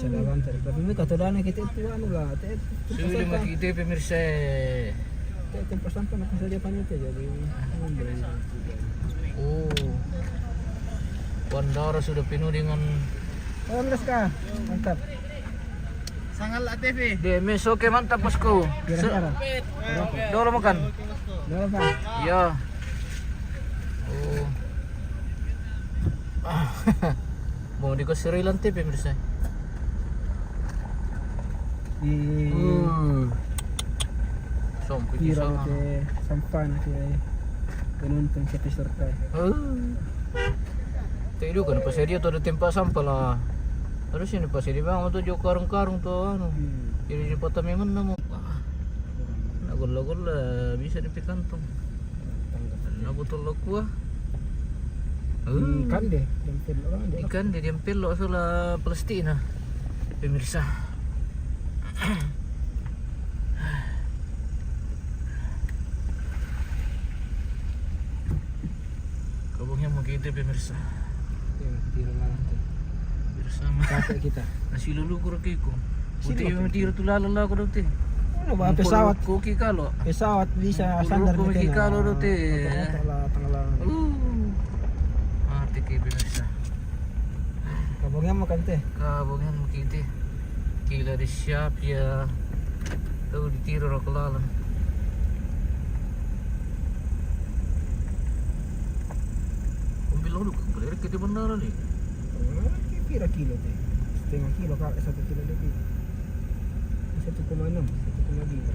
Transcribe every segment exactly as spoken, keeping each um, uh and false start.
Sa' dalan, sa' dalan. Tapi mi katadana kita itu anu lah, te-, tempat sampah. Sudah mati itu, pemirsa. Te-, tempat sampah na sadia panitia jadi. Oh. Bandara sudah penuh dengan. Oh, beres kah? Mantap. Sangat lah T V. D M S, oke, mantap, bosku. Kira-kira. Dolo makan. Dolo, Pak. Iya. Oh. Mau dikasih real T V, pemirsa. Di Hmm. Sampai di kira sana. Ke sampah na ke penonton sa peserta. Oh. Te' du kan, pas dia tu ada tempat sampah lah. Harus ini pas dia bang tu jauh karung-karung tu anu. Hmm. Jadi di kota memang namo. Ah. Na golla-golla bisa di kantong. Na botol aqua. Ikan deh, diampello'. Ikan deh, diampello' sula plastik na. Pemirsa. Kabong yang mau kita, pemirsa. Iya, tiro lalang tu. Bersama. Capek kita. Nasi lulu kurang kiko. Putih yang tiro tu lalang lah kurang teh. Ano ba, pesawat. Koki kalo. Pesawat bisa sandar ko kita. Kalo do teh. Tangala, tangala. Uh. Mati ke, pemirsa. Kabong yang makan teh. Kabong yang makan teh. Kila di siap ya. Tahu di tiro rokok lalang. Ambil lalu, beli kita bandara ni. Pira kilo teh? Setengah kilo, Kak, satu kilo lebih. Satu koma enam, satu koma lima.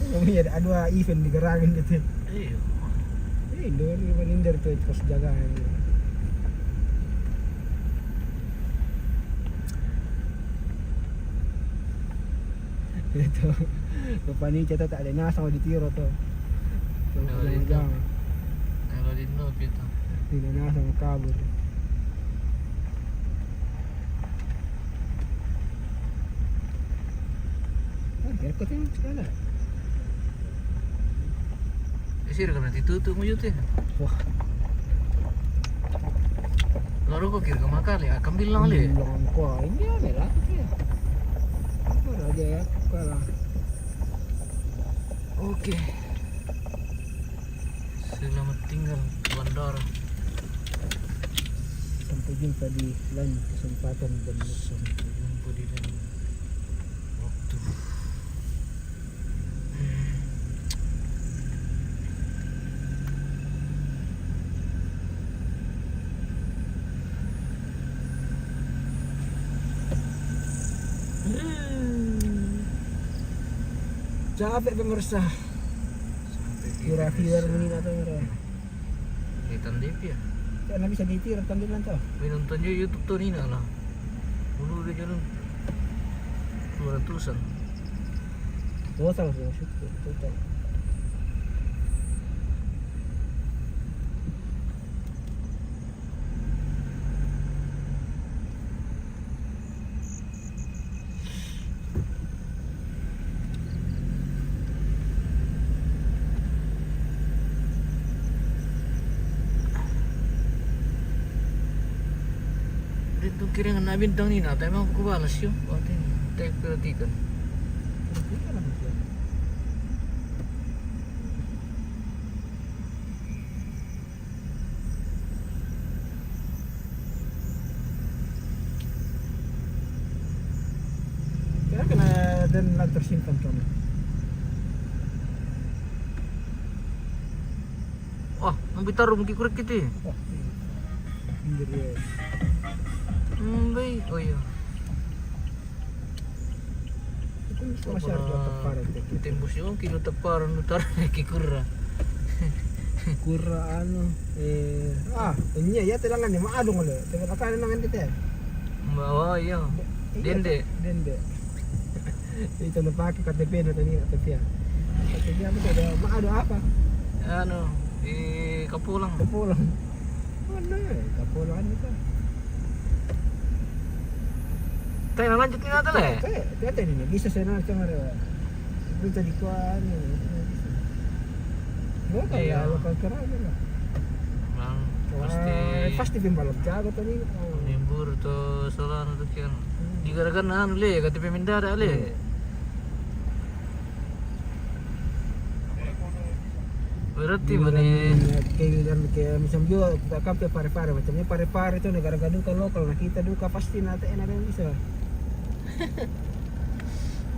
Namanya ada dua event di Garangan gitu. Iya. Eh, Indo ni panindir tu, kos jaga ni. Itu. Rupanya kita tak ada nasang di tiro tu. Kalau di Indo, kita. Tidak nasang kabur. Ah, biar kau tengok sekali. Isir ka na ti tutu' mo yute. Wah. Laro ko kira ka makale, ah, kambil lang le. Kambil lang ko, ah, hindi, ah, may rapat eh. Wala, di, ah, wala. Okay. Selamat tinggal, bandara. Sampai jumpa di lain kesempatan dan waktu. Sampai jumpa di lain waktu. Capek, pemirsa. Sampai di Kira-kira pemirsa. Menina tu, mira. Ni tandai pia. Kan bisa di tiro tandai lang tu. Minonton ju YouTube tu ni na lah. Bulu dia jalan dua ratusan. Total, total. Dito kiring na bintang ni na, tayo mga kubalas yun. Pati, tayo perhatikan. Kaya ka na din lang tersimpan kami. Wah, ang bitaro, magkikurikit eh. Oh, iya. Hindi rin. Hmm, bay. Oh, iya. Ito yung masyado para ito. Timbus yung kilo taparan, no, tara, kikura. Kura, ano, eh, ah, inya, ya, tilangan niya, maadong ulit. Tilangan, akala naman dito eh. Bawa, iya. Dende. Dende. Ito na pake K T P na tani na tapiya. K T P ano to? Maano apa? Ano, eh, kapulang. Kapulang. Ano eh, kapulang ano to? Tayo na lang dito natin eh. Tayo, tayo, tayo, bisa sa na sa mara. Ito di ko ano. Lokal, iya, ya, lokal Toraja lah. Bang, wah, pasti, pasti pembalap jago tadi. Nimbur to Solano to kian. Hmm. Di gara-gara anu le, K T P mendadak le. Hmm. Berarti mana? Kayak, kayak macam juga kita kan Parepare, macamnya Parepare itu negara gaduh kan lokal, nah kita duka pasti nanti enak yang bisa.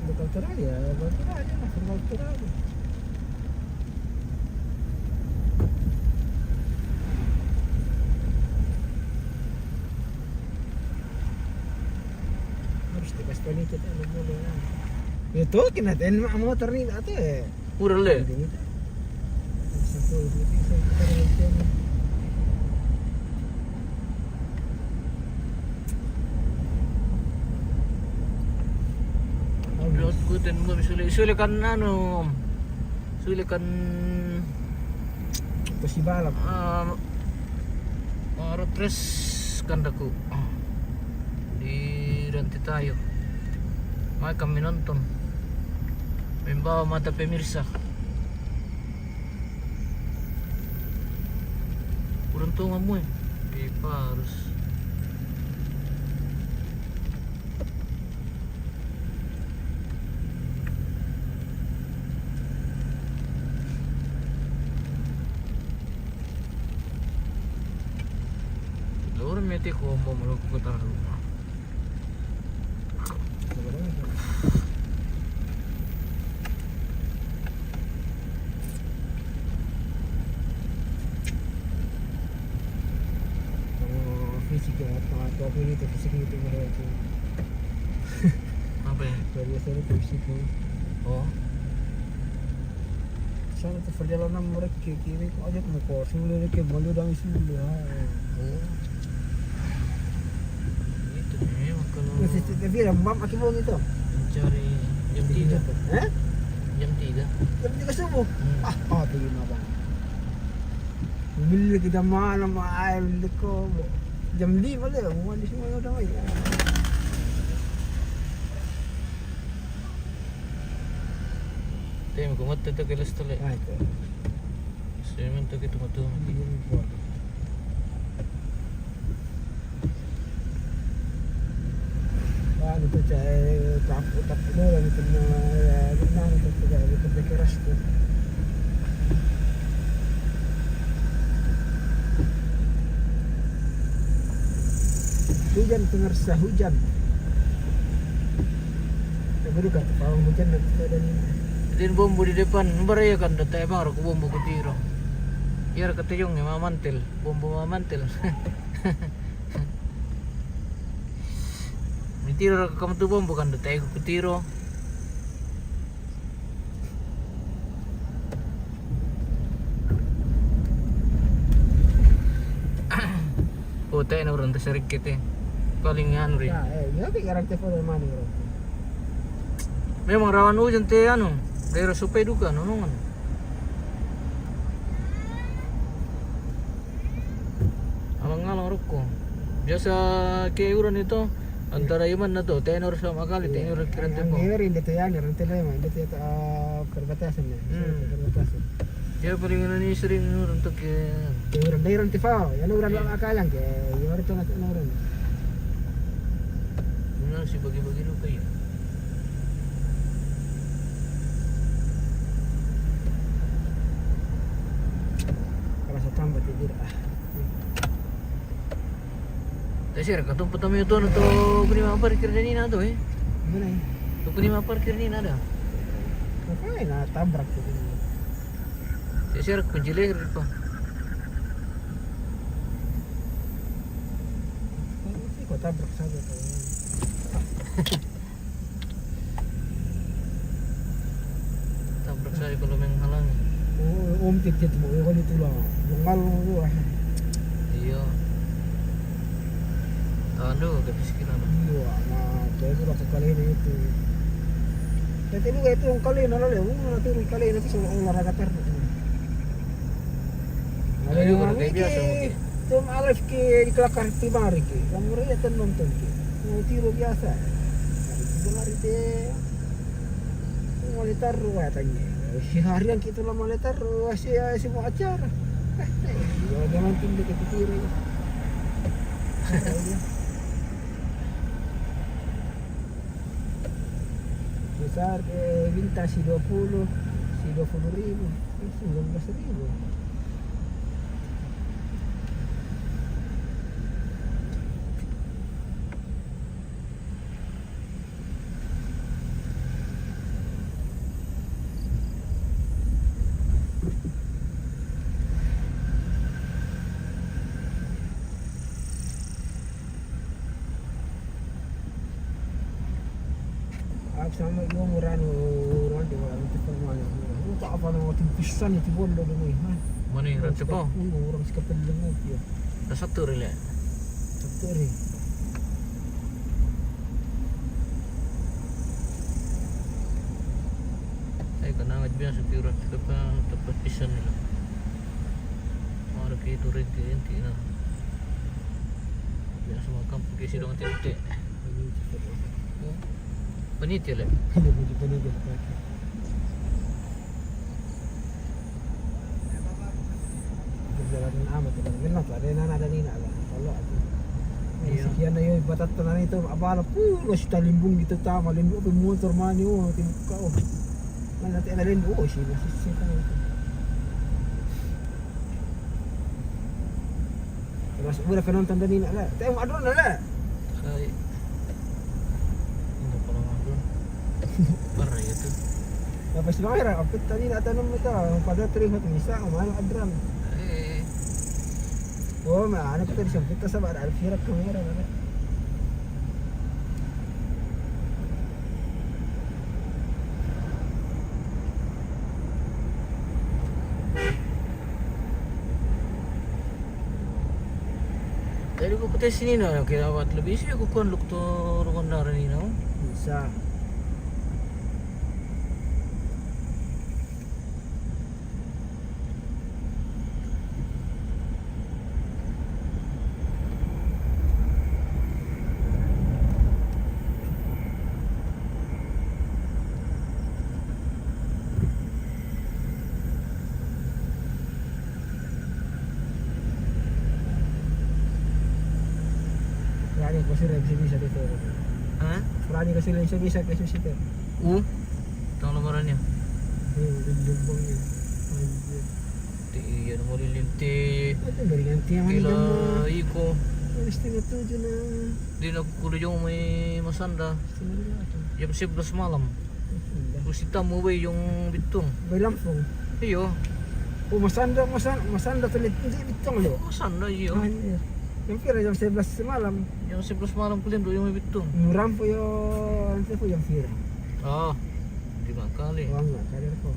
Lokal Toraja, lokal Toraja, lokal Toraja. Harus dikasih tahu ni kita, anak muda, ya. Ya, tuh, kena ten motor ni, tak tahu, eh. Udah le. Ini tak. Satu, dua, tiga, satu, kita ada latihan. Upload ko ten mo, suli, suli kan anu, suli kan Pasibalap. Ah, mga road race kan dako. Ah. Di Rantitayo. May kami nonton. Membawa mata pemirsa. Kurang tunga mo eh. Di Parus. Loro mete ko mo mo ko tara. Fisika, apa, apa ini tuh, fisika itu mereka tuh. Apa ya? Luar biasa itu fisika. Oh. Sana tuh perjalanan mereka ke kiri, kok aja mau ke Sulu, ke Malu dan Sulu, ya. Oh. Itu memang kalau masih tidak bilang, Mam, aki mau gitu. Mencari jam tiga. Hah? Jam tiga. Jam tiga subuh? Hmm. Ah, oh, tuh gimana, Bang? Beli kita mana, Mak? Ai, beli ko. Jam lima le, mau di semua udah, Mai. Tem, ko mata to ke lestole. Ah, itu. Semen to ke tuma-tuma. Iya, iya. Anu to, cai, tapu, tapu doang itu, nah, ya, gimana to, cai, itu bekeras to. Hujan, pemirsa, hujan. Tapi dekat, kalau hujan, nanti ada ni. Din bombo di depan, baraya kan, data emang aku bombo kutiro. Iya, kata yung, emang mantel, bombo mantel. Mitiro ra ka kamu tu bombo kan, data aku kutiro. Oh, te na orang te serikit eh. Paling anu ri. Ya, eh, ya, pi orang te pole mani orang. Memang rawan hujan te anu, daerah Supai duka, nonongan. Alang-alang rokko. Biasa ke uran itu antara iman na to, tenor sama kali, tenor kiran tempo. Iya, rin dito yan, rin tele man, dito yan, ah, perbatasan ya. Hmm. Perbatasan. Dia paling ini sering uran to ke. Ke uran, dai uran tifao, yan uran lang akalang ke, yori to na uran. Benar sih bagi-bagi lupa ya. Rasa tambah tidur ah. Kasi ra katong patama yu to, ano to, kuni maparkir ganina to, eh. Mana? To kuni maparkir ganina ada. Makanya na tabrak to. Kasi ra kunci leher pa. Ko tabrak saja to. Tabrak saja kalau menghalangi. Oh, om titit mo, yung ganito lang. Yung malo mo, ah. Iyo. Tahan dulu, gatis kinano. Iyo, na, kaya ko lang kakalina ito. Kaya tinu, kaya ito yung kalina, lalo, yung mga tinu yung kalina, kasi yung olahraga terno. Ayo, orang kayak biasa, mungkin. Tum alif ke di kelakar timari ke. Kamu ria ten nonton ke. Mau tiro biasa. Hari itu mari te. Mau litar ruwa tanya. Seharian kita lama letter, si, si mau acara. Eh, eh, ya, jangan tinggi kita kira ya. Besar, eh, minta si dua puluh, si dua puluh ribu, eh, sembilan belas ribu. Aku sama iyo murah ni orang di mana tu pun mana. Aku tak apa nama tu pisan itu pun dah ni. Mana yang rasa kau? Orang sekapel dengan dia. Dah satu rin le. Satu rin. Ay, kanang biasa kira kita pa tapos pisan nila. Mara kay ito rin kay inti na. Biasa mga kampo kay sila nga tinti. Paniti le. Hindi mo di paniti. Jalan amat kita. Ganun to. Ada na ada nina ala. Kalau aku. Iya. Sekian na yun, batat na nito. Abala, puro si talimbong dito tama. Limbong pa motor mani, oh, timbuk ka, oh. Mana ti ada limbong, oh, sino si sita. Terus udah kenal tanda nina ala. Tayo mo adron ala. Ay. Hindi pa lang ako. Para ito. Tapos ba kaya kapit tadi na tanong mo ta, pada three hot misa, umano adran. Eh. Oh, ma, ano pa tadi siya? Kita sa ba, alfirat kamera na. Dali ko patay sinina, kaya wat labi siya ko kon lukto rukon na rin, no? Bisa. Rani ko sila bisa dito. Ha? Rani ko sila bisa kasi sito. U? Tang lamaran niya. Hmm, yung bang yun. Ti iya na mo lilinti. Ito, berikan tiang. Kila iko. Alis tinggal tujuh na. Di na kulo yung may masanda. Sino na ito? Yung siblas malam. Masanda. Usita mo ba yung bitong? May lampong. Iyo. O, masanda, masanda, masanda tulit. Hindi bitong lo. Masanda, iyo. Ah, iya. Yung pira yung siblas malam. Yung siblas malam kulindo yung may bitong. Murang po yung, ano po yung pira. Ah, di makali. Oo nga, kali ko.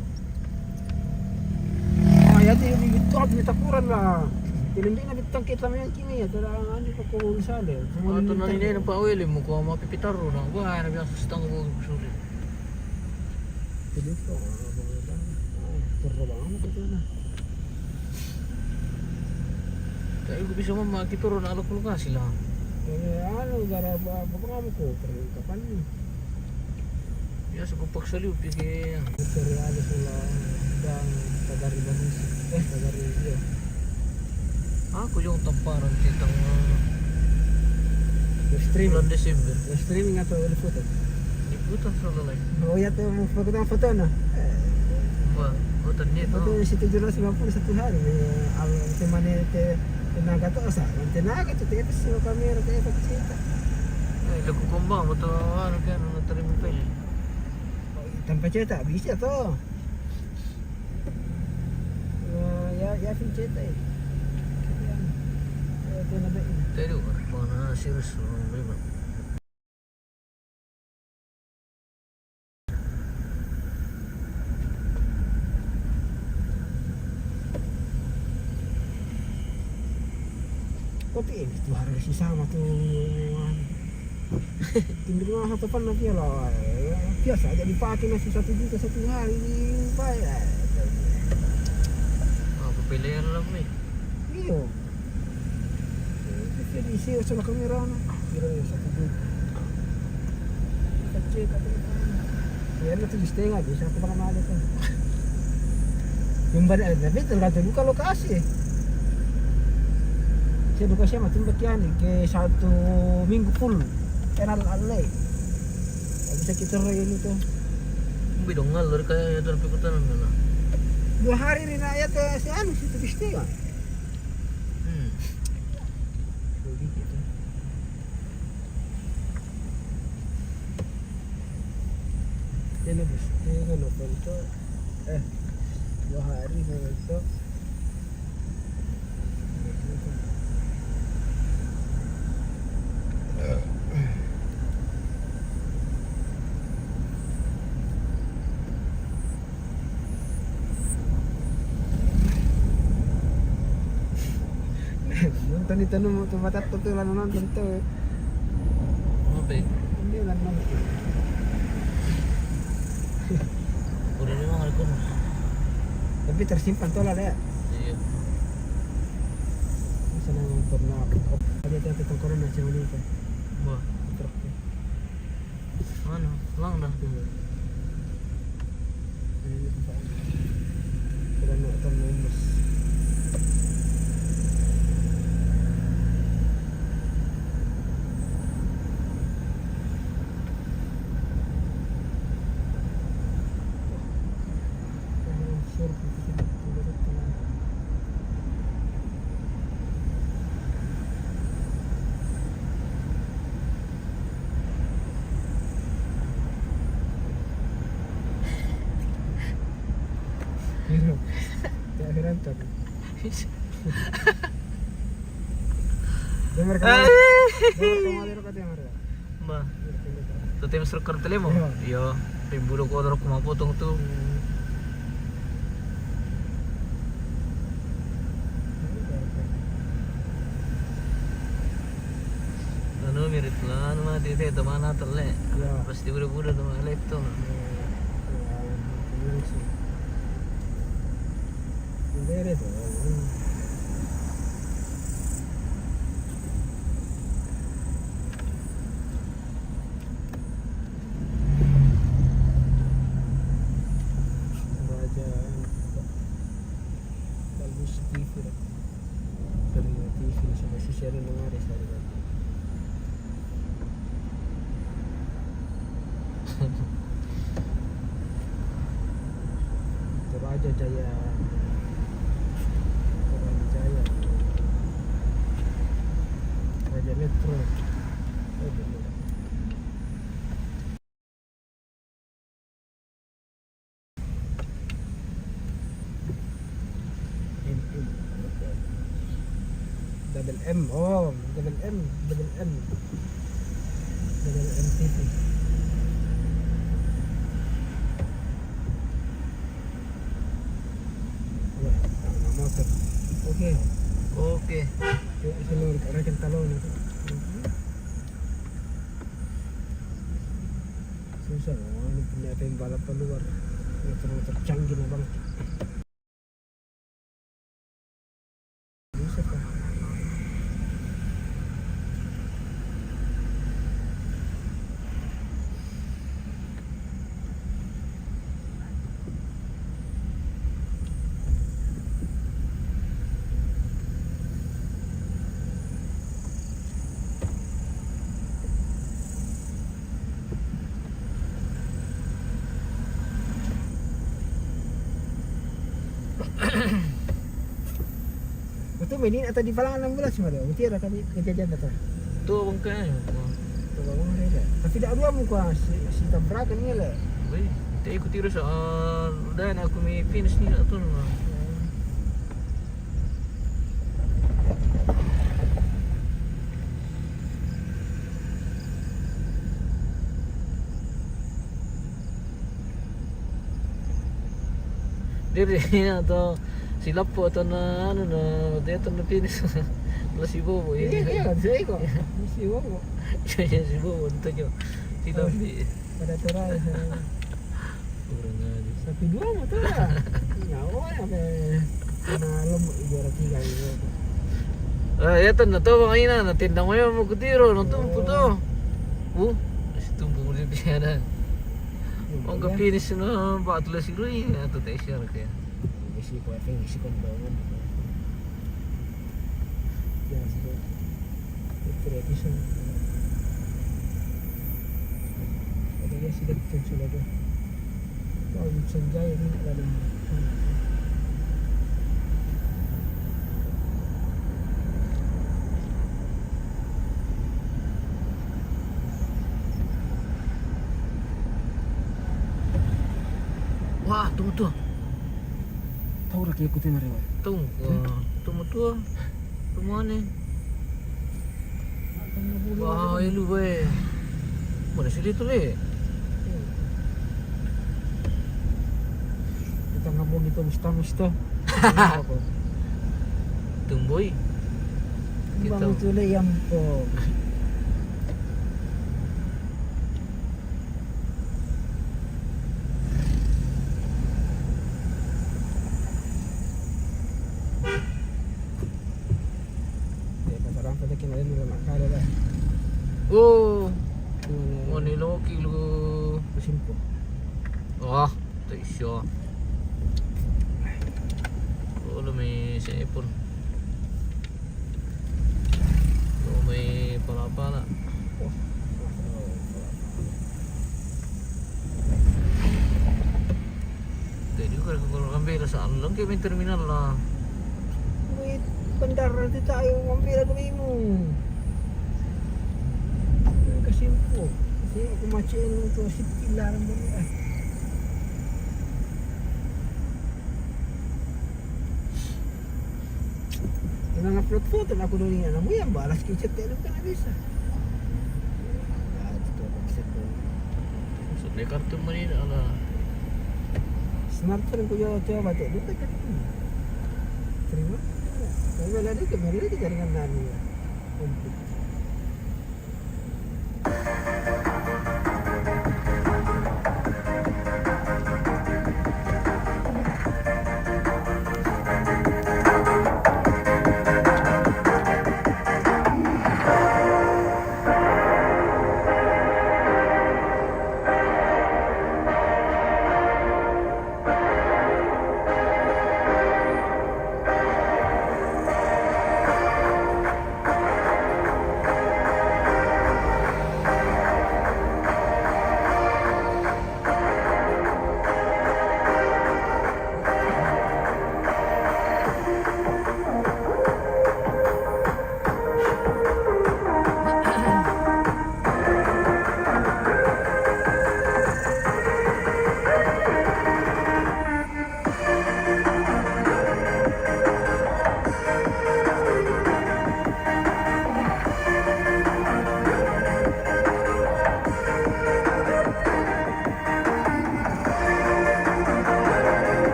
Ah, yati yung bitong at mitapuran na. Hindi na bitong kita mo yung kini. Ito na, ano ko kung sali. Ato na nila yung pawili mo kung mapipitaro na. Ba, ano yung sustan ko suli. Dito, ah, mga, ah, turno ba? Ano ko na? Kaya ko bisa mo makituro na alok ko sila. Eh, ano, gara ba, ba, ba, ko, pero kapan yun? Biasa ko pagsaliw, pigi. Ito, realo sila, dang, tagari ba, eh, tagari, iya. Ako yung tamparan kitang, ah, streaming. Bulan December. Streaming ato, ulit po to. Di po to sa lalay. Oh, ya to, pag ang photo na. Ba, hotel niya to. Photo si Tijuro si Mampun sa Tuhan. Eh, ang semana te, tenaga to, sa, ang tenaga to, te, si kamera, te, pagkita. Eh, lagu kumbang, mo to, ano kaya, ano, tarim mo pa yun. Tanpa cerita, bisa to. Ya, ya, ya, sin cerita, eh. Ya, itu na ba, eh. Tayo, mga serious, mga problema. Kote, eh, itu harga si sama tuh. Hindi nga sa tapan na piyala, eh, piyasa, jadi pake na sa satu juta satu hari, bayar. Ah, papilihan lang mo eh. Iyo. Eh, pwede isiyo sa kamera na. Pero yung sa tubo. Sa check, at yan na tulis tayo nga, di sa ako baka mali ko. Tumba, eh, tapi tergantung juga lokasi. Saya lokasi sama tumba kian ke satu minggu full. Kenal alai. Bisa kita roy ini tuh. Bidong ngalor kayak itu tapi kota nana. Dua hari ini nak ya tuh si anu situ di Setiwa. Hmm. Begitu. Dia nak, dia nak nonton tuh. Eh, dua hari kalau itu. Nonton itu nunggu tuh mata tuh tuh lalu nonton tuh. Apa? Ini lah nonton. Udah memang ada kono. Tapi tersimpan tuh lah deh. Iya. Sana nonton lah. Ada yang kita kono masih ini kan. Wah. Truk tuh. Mana? Lang dah. Iya. Ini tuh, Pak. Kita nonton Momus. Hero. Ya, Hero tuh. Dia mereka. Ai. Dia mereka mau lihat kata yang ada. Ba. Iya, pendek. Tu tem serker telemo? Iya. Iyo, pembulu kodor kuma potong tu. Hmm. Anu, mirip lah, anu mati te, teman atel le. Iya. Pasti buda-buda teman laptop. Iya. Iya, iya, iya. Beres, ya. Kerajaan bagus T V lah. Kerja T V sama sisi ada nang ada sari lagi. Toraja Jaya. Toraja Jaya. Raja Metro. Oh, benar. M M. Double M. Oh, double M, double M. Double M T V. Wah, sama motor. Oke. Oke. Yuk, sini rekan talon itu. Susah, oh, ini punya apa yang balap keluar. Motor-motor canggih, Bang. Bisa kah? Betul, mainin atau di Palangan enam belas mah, betul ada kami kejadian datang. Tu abang kan. Tu abang ada. Tapi dah dua muka si, si tabrakan ni lah. Wei, tak ikut terus, ah, dan aku mi finish ni tak tahu lah. Dia, dia atau si Lapo atau na, anu na, dia atau na finish. Lah si Bobo, iya, iya, saya kok. Si Bobo. Iya, iya, si Bobo, itu jo. Si Lapo. Pada terakhir. Kurang aja. Satu dua mah tu lah. Nyawa ya, apa? Kena lembut juara tiga gitu. Ah, ya tu, na tu bang ina, na tendang mo mo kutiro, na tumpu tu. Oh. Uh, si tumpu mo di piada. Ang ka finish na, ba tu lah si Rui, ya tu tak siar kaya. Isi ko, I think isi ko doang. Ya, sih. Itu ya, bisa. Ada dia sih, dia kecil lagi. Wah, bisa jaya ni nak lalu. Wah, tu tu. Tahu dah kau ikutin hari, weh. Tu, wah, tu motor. Tu mana? Wah, elu, weh. Mana sini tu, leh? Kita ngabung gitu, mesti, mesti. Tumboi. Bang, kita tu leh yang po. Eh, pasaran pada kena ni nak kala dah. Oh. Hmm. Oh, ni lo kilo. Bersimpuh. Wah, tak sure. Oh, lo may sa ipon. Lo may pala-pala. Pwede ko, kung kami, saan lang kayo may terminal na. Wait, bandar na tayo, ang pila ko mo. Kasi po, kasi ako matchin to, si Pilar mo niya. Yung mga plot photo na kuno niya, alam mo yan, balas kichat tayo ng kanabisa. Ah, ito, pag-set ko. Sa may karton mo rin, ala. Smart rin ko yung tiyo, bati. Doon ka karton. Terima. Kaya wala dito, meron dito, jaringan namin yan.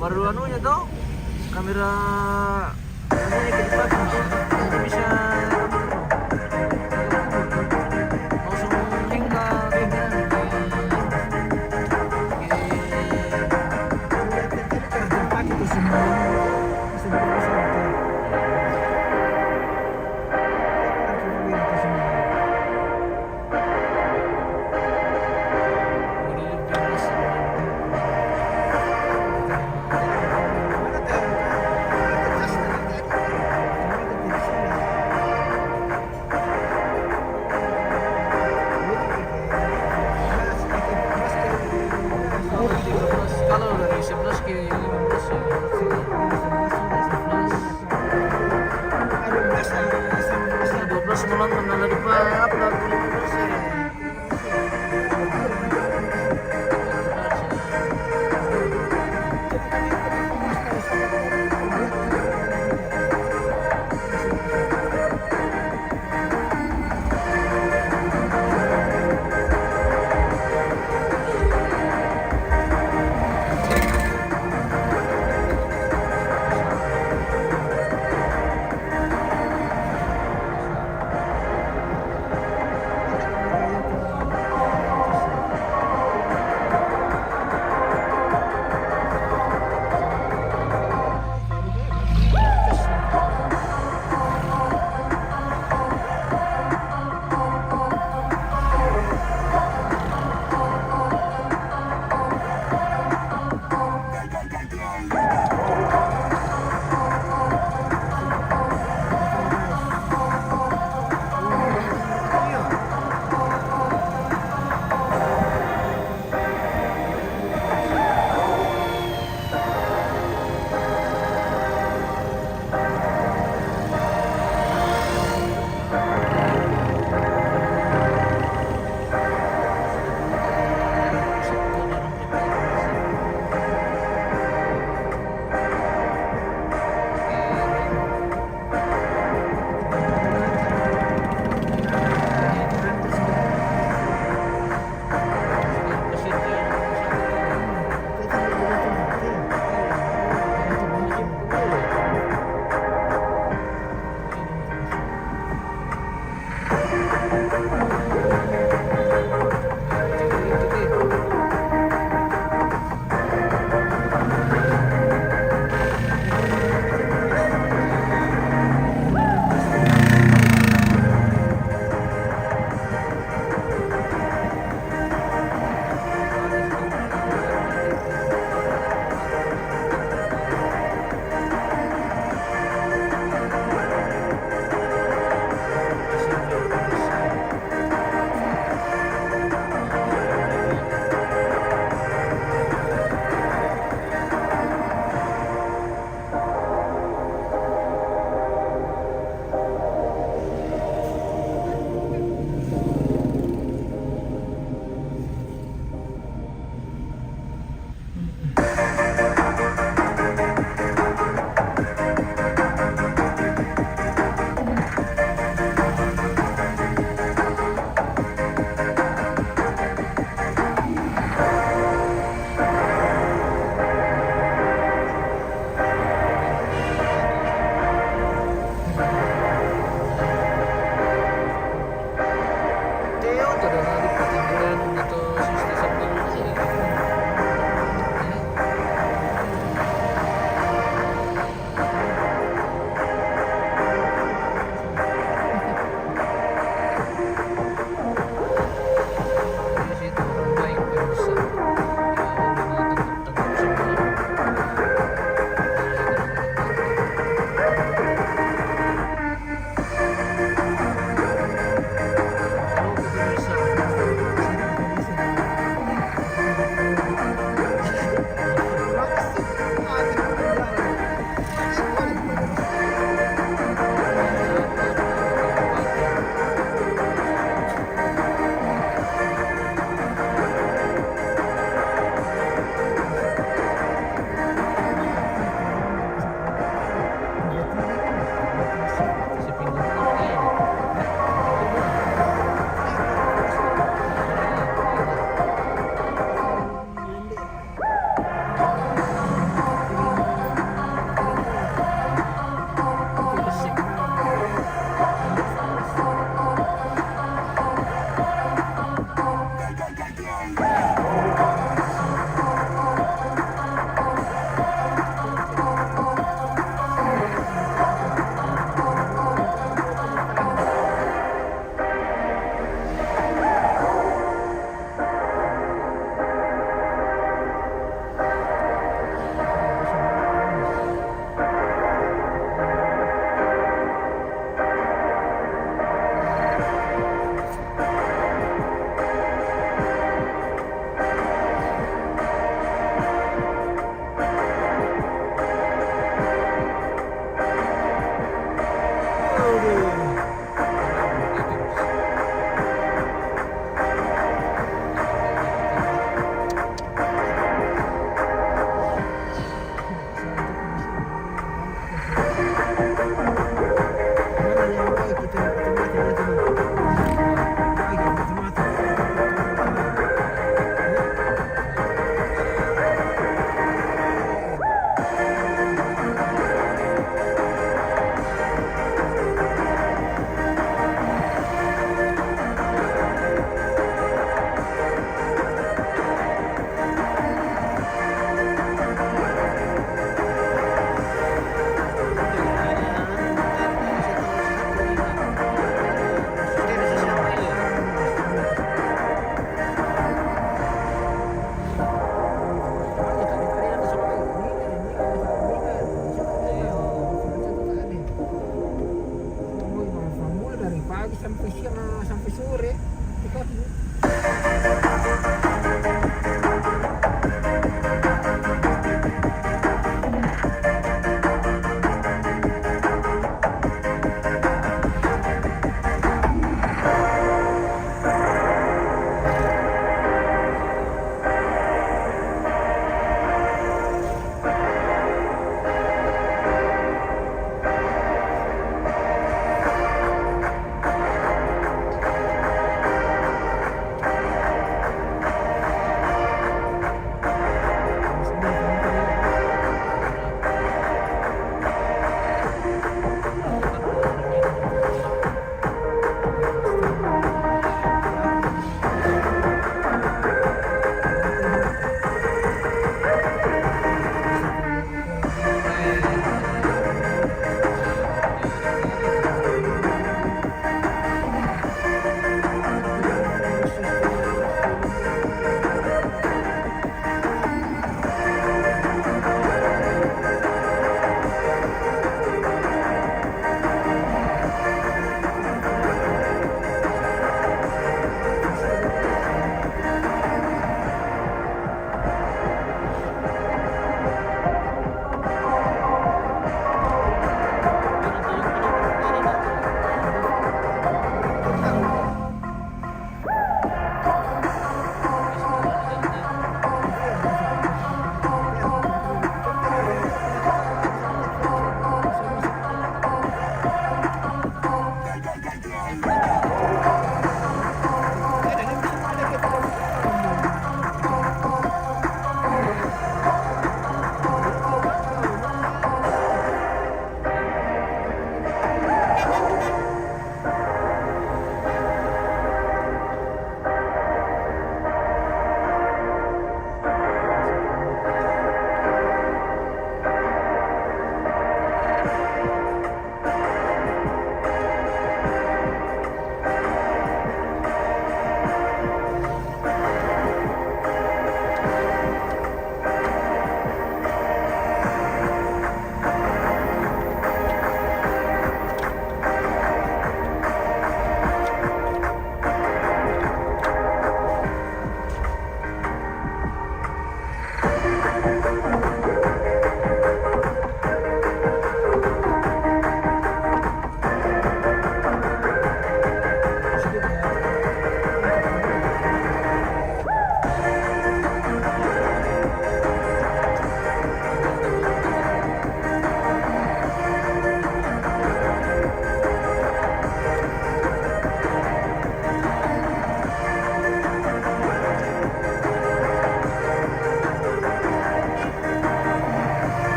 Baru anunya toh, kamera anunya ke depan. Ini bisa